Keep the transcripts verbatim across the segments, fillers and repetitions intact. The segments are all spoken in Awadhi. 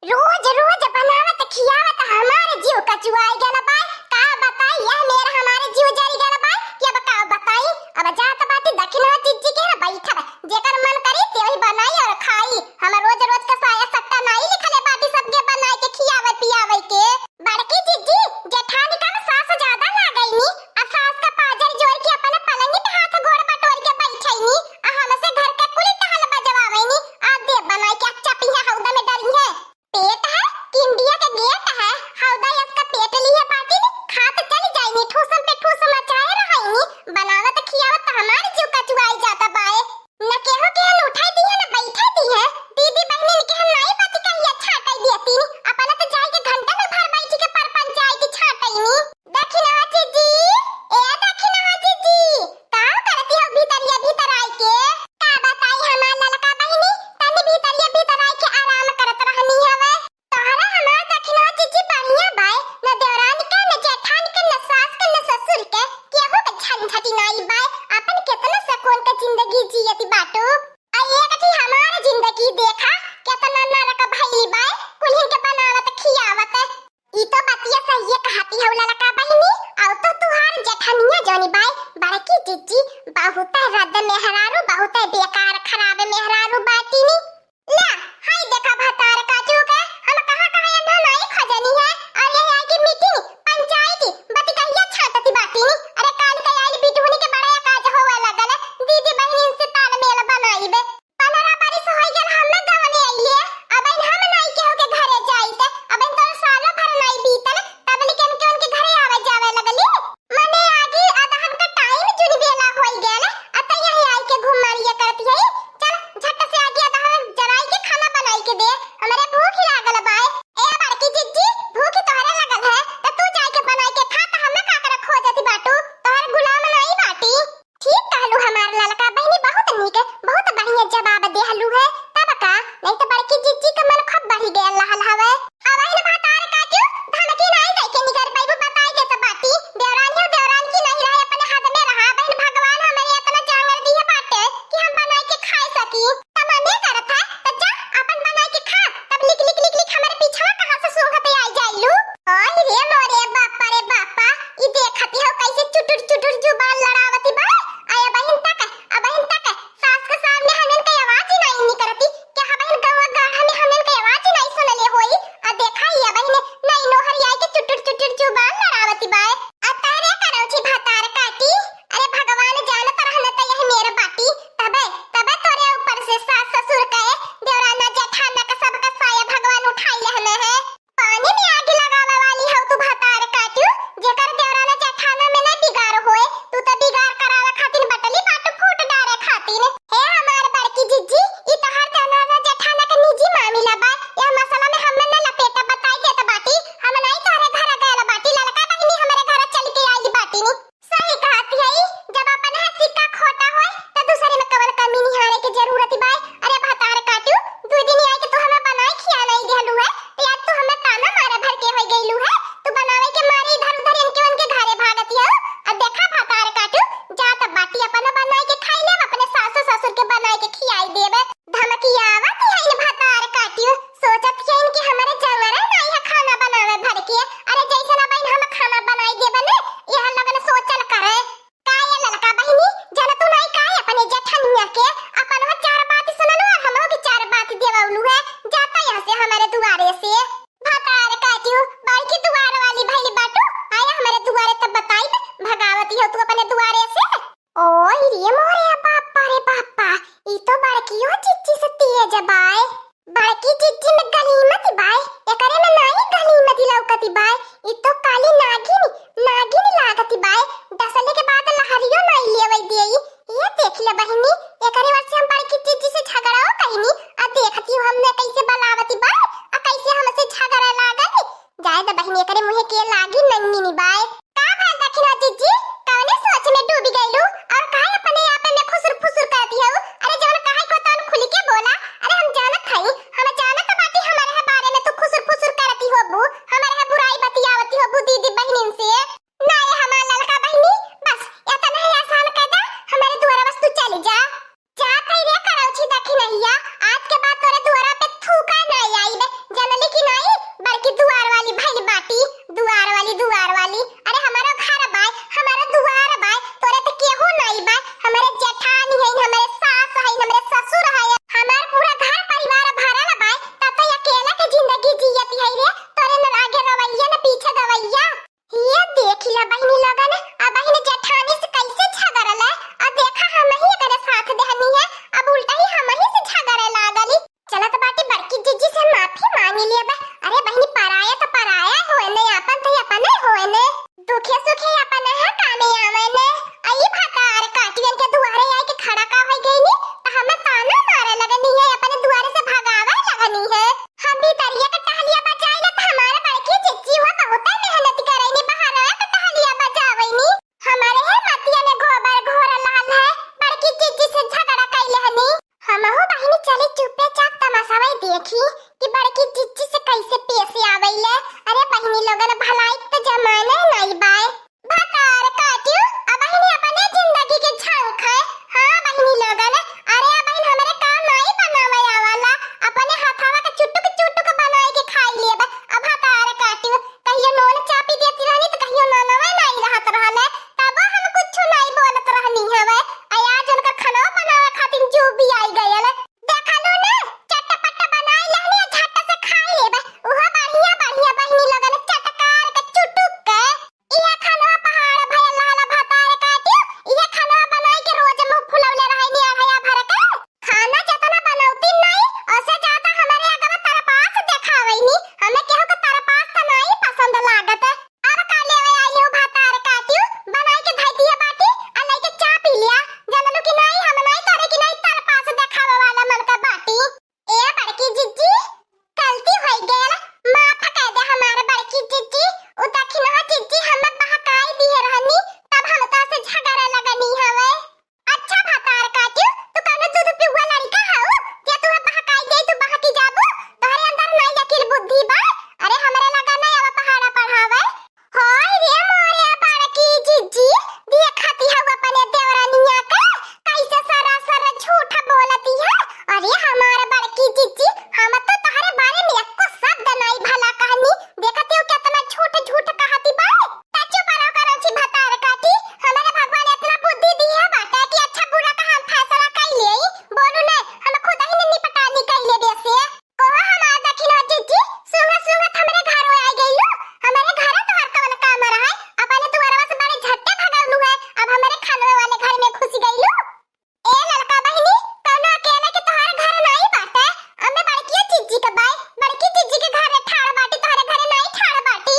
रोज रोज बनावत खियावत हमार जीव कचुआई गल बाय। का बताई, यह मेर हमार जीव जरी गल बाय कि अब का बताई। अब जात बाटी दखिनवा जिज्जी के यहाँ बैठब, जेकर मन करी ते वही बनाई और खाई। हम रोज रोज का साया सट्टा नाई लिखले बाटी सबके बनाए के खियावे पियावे के। बड़की जिज्जी, जेठानी कम सास ज्यादा लागैनी, आ सास का पाजर जोर के अपने पलंगी पे हाथ गोड़ बटोर के बैठैनी, आ हमसे घर के कुल टहल बजवावैनी, आ दे बनाई के अच्छा पिया हौदा में डरी है। पेट है कि इंडिया के गेट है, हौदा यस का पेट लिए बाटी नी, खात चली जाइनी, ठूसम पे ठूस मचाए रहैनी, बनावत खियावत हमार जीव कचुआई जाता बाए। न केहू के न उठाई दिहे, न बैठे दिहे। दीदी बहिनी के हम नाई बात कहिया छाटई दिया तीनी। अपना तो जाई के घंटा में भर बैठी के परपंचाई की छाटई नी। दखिनवा जिज्जी, ए दखिनवा जिज्जी, का करती हो भीतरिया भीतर आई के? का बताई हमार ललका बहिनी, तनी भीतरिया भीतर आई के आराम करत रहनी हवे। तोहरा हमार दखिनवा जिज्जी बढ़िया बाय, न देवरानी के, न जेठानी के, न सास के, न ससुर के, केहू के झंझटी नाई बाय। अपन केतना सुकून के जिंदगी जियत बाटू। आ एक ठी हमार जिंदगी देखा, केतना नरक भइल बाय, कुल्हिन के बनावत खियावत। ई तो बतिया सहिए कहती हौ ललका बहिनी, अउ तो तुहार जेठनिया जौनी बाय, बड़की जिज्जी, बहुत रद्द मेहरारू, बहुत बेकार खराब मेहरारू बाटी नी। ला, हाय देखा भतार काचू के, हम कहाँ कहाँ एन्हा नाई खोजनी है, और ये आई की मीटिंग, पंचायती, बतिकहिया छाटती बाटी नी। अरे काल के आइल बिटुहनी के बड़ा काज होवे लगल, दीदी बहिनी से तालमेल बनाइबे। पनरह बरिस होइ गल हम गवने अइले, अबहिन हम नाई केहू के घरे जाइत, अबहिन तोर सालो भर नाई बीतल, तब लेकिन के उनके घरे आवे जावे लगली। मने आगी अदहन का टाइम जुन बेला होइ गल, अ तै यही आई के घुमारिया करती है। चल झट से आगी अदहन जराई के खाना बनाई के दे, हमरे भूख लागल बाय। ए बड़की जिज्जी, भूख तोहरे लगल है, त तू जाई के बनाई के खा, त हमें का करे खोजती बाटू, तोहर गुलाम नाई बाटी। ठीक कहलू हमार ललका बहिनी, बहुत नीक, बहुत बढ़िया जवाब देहलू है। तब का, नहीं तो बड़की जिज्जी के मन खूब बढ़ी गयल रहल हवे। अबहिन भतार काटू, धमकी नाई दे के निकर पैबू, बताई देत बाटी, देवरानियो देवरान की नहीं रहे, अपने हद में रहा। अबहिन भगवान हमरे इतना जांगर दिए बाटे कि हम बनाई के खाए सकी। त मने करत है, त जा अपन बनाई के खा, तब लिक लिक लिक लिक हमरे पीछवा कहाँ से सूंघत आई जाइलू। ओए रे मोरे बापा रे बापा, ई देखती हो कैसे चुटुर चुटुर जुबान लड़ावती बा। आय अबहिन तक, अबहिन तक सास के सामने हमन के आवाज ही नहीं निकरती। क्या अबहिन गौवा गाढ़ा में हमन के आवाज ही नहीं सुनले होई? आ देखा ई अबहिन नहीं नोहर आई के चुटुर चुटुर जुबान लड़ावती बा। आ तारे करौची भतार काटी, अरे भगवान जानत रहन त यही मेर बाटी, तबे, तबे तोरे ऊपर से सास ससुर के, देवराना जेठाना के सबका साया भगवान उठाई लेहने है। पानी में आग लगावे वाली हौ तू भतार काटू, जेकर देवराना जेठाना में नहीं बिगाड़ होए, तू तो बिगाड़ करावे खातिर बटली बाटू फूट डारे खातिर। हे हमार बड़की जिज्जी, ई तोहार देवराना जेठाना के निजी मामला बा, यह मसला में हमें न लपेटा, बताई देत बाटी, हम नहीं तोहरे घर गयल बाटी, ललका बहिनी हमरे घर चल के आइल बाटी नी। सही कहत हई, जब अपन है सिक्का खोटा होए, त दूसरे में कवन कमी निहारे के जरूरत बाय? अरे भतार काटू, दू दिन आए के तू हमें बनाए खिया नहीं देहलू है, त आज तू हमें ताना मारे भर के हो गईलू है। तू बनावे के मारे इधर उधर इनके उनके घरे भागत हो। अब देखा भतार काटू, जा तब बाटी अपन बनाए के खाई लेब, अपने सासू ससुर के बनाए के खियाई देबे। धमकियावत हईन भतार काटियो, सोचत हईन कि हमरे जंगरे नाई है खाना बनावे भर के। अरे जैसन अबहिन हम खाना बनाई देबे ने, यह लगन सोचल करे। का ये ललका बहिनी, जनतू नाई का अपने जेठनिया के? अपन हो चार बात सुनलू और हमहू के चार बात देवलू है। जाता यहाँ से हमरे दुआरे से। भतार काटियो, बड़की दुआर वाली भइल बाटू, आया हमरे दुआरे तब बताई, भगावती हो तू अपने दुआरे से। ओए रे मोरे बापा रे बापा, ई तो बड़कियो जिज्जी से तेज बाय। बड़की जिज्जी में गलीमत बाय, एकरे में नाई गलीमत लौकत बाय। ई तो काली नागिन, नागिन लागत बाय। डसले के बाद लहरियो नाई लेवे देई। ये देख ले बहिनी, एकरे वजह से हम बड़की जिज्जी से झगड़ाओ कहिनी। आ देखती हो हमने कैसे बलावत बाय, आ कैसे हमसे झगड़ा लागल। जाए द बहिनी, एकरे मुँहे के लागी नंगी नी बाय। का भइल दखिना जिज्जी, कवने सोच में डूबी गइलू और काहे अपने आप में खुसुर फुसुर करती हो? अरे जवन कहे को तवन खुल के बोला। अरे हम जानत हई, हम जानत बाटी हमरे है बारे में तू खुसुर फुसुर करती होबू, हमरे है बुराई बतियावती होबू दीदी बहिनिन से। ना ये हमार ललका बहिनी, बस इतना ही आसान कह दे, हमरे दुआरा बस तू चली जा। जा तई रे करौछी दखिनहिया, आज के बाद तोरे दुआरा पे थूका ना आइबे, जनली कि मिलिए बे, अरे बहिनी, पराया त पराया होए ने, आपन त अपने होए ने। दुखे सुखे अपने है कामे आवे ने। आई भतार काटियन के दुआरे आई के खड़ा का होई गई नी, त हमें ताना मारे लगनी है, अपने दुआरे से भगावे लगनी है। हम भीतरिया के टहलिया बजाई ला त हमारे बड़की जिज्जी हुआ बहुते मेहनत करे नी, बहरवा के टहलिया बजावे नी। हमारे है मतिया में गोबर घोर लाल है, बड़की जिज्जी से झगड़ा कैले हनी। हमहू बहिनी चली चुपे चाप तमाशावे देखी कि बड़की जिज्जी से कैसे पेश आवैले। अरे बहिनी लोगन, भलाई त जमाने नाई बाय। भतार काटियो, अब बहिनी अपने जिंदगी के झांक है। हाँ बहिनी लोगन, अरे अब बहिन हमरे का नाई बनावे आवाला, अपने हथवा के चुटुक चुटुक बनाए के खाई लेब। अब भतार काटियो, कहियो नून चापी देती रहनी त कहियो ननवे नाई रहत रहले, तबो हम कुछ नाई बोलत रहनी हवे। आ आज उनकर खाना बनावे खातिर जू भी आई गयल। देखलू ना, चटपट बनाई लहनी, झट से खाई लेबे। उहो बढ़िया बढ़िया बहिनी लोगन चटकार के चुटुक के। इहे खाना पहाड़ भयल रहल भतार काटियो, इहे खाना बनाई के रोज मुंह फुलौले रहनी अढ़ैया भर के। खाना जतना बनौती नाई, ओसे ज्यादा हमरे अगवा तरपास देखावैनी। हमें केहू के तरपास त नाई पसंद लागत। अब का लेवे आई हो भतार काटियो, बनाई के धई दिए बाटी, आ लइके चाह पी लिया। जानलू कि नाई, हम नाई तोरे की नाई तरपास देखावे वाला मन का बाटी। ए बड़की जिज्जी, गलती होई गयल, माफ कर दे हमार बड़की जिज्जी। उ दखिनहा जिज्जी हमें बहकाई दिए रहनी, तब हम तो से झगड़े लगनी हवे। अच्छा भतार काटियो, तू कौनो दूध पिउआ लड़िका हऊ, जे तुहे बहकाई दे, तू बहकी जाबू? तोहरे अंदर नाई अकिल बुद्धि बा? अरे हमरे लगा नाई आवा पहाड़ा पढ़ावे। हाय रे मोरे बड़की जिज्जी, देखती हऊ अपने देवरनिया के, कैसे सरासर झूठ बोलती है। अरे हमार बड़की जिज्जी, हम तो तोहरे बारे में एको शब्द नाई भला कहनी, देखती हऊ कितना झूठ झूठ कहती बा। त चुप रहो करौंची भतार काटी, हमरे भगवान इतना बुद्धि दिहे बाटे कि अच्छा बुरा का हम फैसला कई लेई। बोलू ने, हम खुद ही ने निपटानी कई लेबे से। कहो हमार दखिनहा जिज्जी, सूंघत सूंघत हमरे घरो आ गइलू। हमरे घरे तोहर कवन काम रहे? अपने दुआरवा से बड़े झट्टे भगौलू है, अब हमरे खानवे वाले घर में घुस गइलू। ए ललका बहिनी, कौनो अकेले के तोहार घर नाई बाटे, अम्मे बड़किया जिज्जी के बाय, बड़की जिज्जी के घरे ठाड़ बाटी, तोहरे घरे नाई ठाड़ बाटी।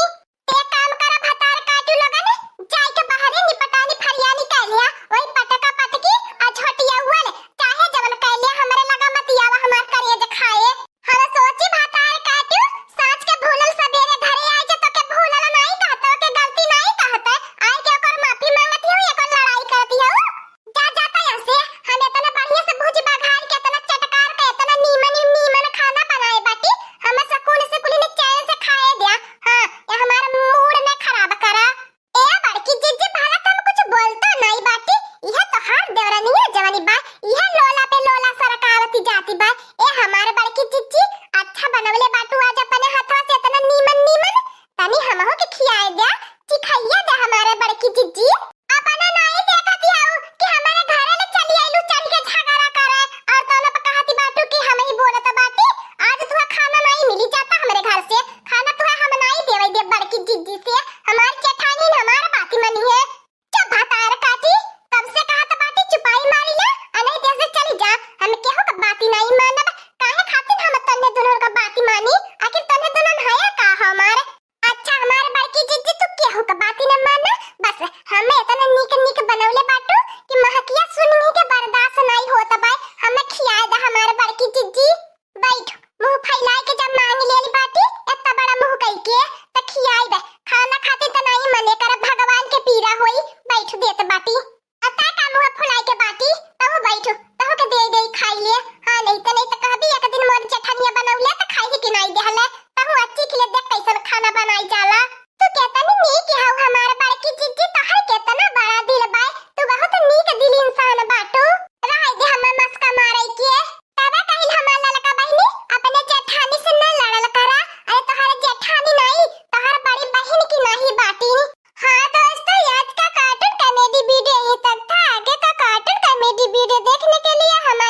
एक काम करा भतार काटू लोगन, जाई के बाहरे निपटानी फरियानी कर लिया, वही पटका पटकी आ झोटिया हुआ ले, चाहे जवन कर लिया, हमरे लगा मत आवा हमार करेज खाए। हम सोची भतार काटू, साँझ के भूलल सबेरे घरे आए जे तोके भूलल नाई कहते, के गलती नाई कहते, आए के ओकर माफी मांगती हूँ, एकर लड़ाई करती हूँ। जा, जा त यहाँ से, हम इतना बढ़िया से भुज बघार के, इतना चटकार के, इतना नीमन, नीमन खाना बनाए बाटी, हमें सुकून से कुली ने चैन से खाए दिया। हाँ, ये हमारा मूड न खराब करा। ए बड़की जिज्जी, भला तुम कुछ बोलता नहीं बाटी, यह तोहार देवरानी है जवानी बा, यह लोला पे लोला सरकावती जाती बा। ए हमारे बड़की जिज्जी, अच्छा बनवले बाटू आज अपने हाथवा से इतना नीमन, नीमन, तनी हमहू के खियाए द्या, चिखाइए द्या हमारे बड़की जिज्जी। अपना नाई देखती हऊ कि हमारे घरे ले चली आइलू चढ़ के झगड़ा करे, और तोने पे कहती बाटू कि हम ही बोलत बाटी, आज तुहा खाना नाई मिली जाता हमरे घर से, खाना तुहा हम नाई देवे दे बड़की जिज्जी से, हमार जेठानी हमार बाती मनी है। चुप भतार काटी, कब से कहत बाटी चुपाई मारी ले, आ नहीं देश से चली जा, हम केहू का बाती नाई मानब, काहे खातिर हम तन्ने दुल्हन का बाती मानी, आखिर तन्ने दुल्हन हया का हमार? अच्छा, हमार बड़की जिज्जी, तू केहू के बाती न माना, बस हमें इतना नीक नीक बनवले बाटू कि महकिया सुनही के बर्दाश्त नाई होत बाय। हमें खियाए दा हमार बड़की जिज्जी। बैठ, मुंह फैलाए के जब मांग लेली बाटी, इतना बड़ा मुंह कई के, त खियाई बे। खाना खातिर त नाई मने कर, भगवान के पीरा होई, बैठ देत बाटी। अता का मुंह फुलाई के बाटी, तहु बैठो, तहु के दे दे खाई ले। हाँ, नहीं त, नहीं त कहबी एक दिन मोर जेठनिया बनौले त खाई के नाई देहले, तहु अच्छी खिले देख कैसन खाना बनाई जाला। तू केतनी नीक हऊ हमार बड़की जिज्जी, तोहर केतना बड़ा दिल बाय, तू बहुत नीक दिल इंसान बाटू। रह दे हमार मस्का मारे के। तबे कहिल हमार ललका बहिनी, अपने जेठानी से न लड़ल करा, अरे तोहर जेठानी नाई, तोहर बड़ी बहिन की नाई बाटी। हाँ दोस्तों, आज का कार्टून कॉमेडी वीडियो यहीं तक था। आगे का कार्टून कॉमेडी वीडियो देखने के लिए हमारे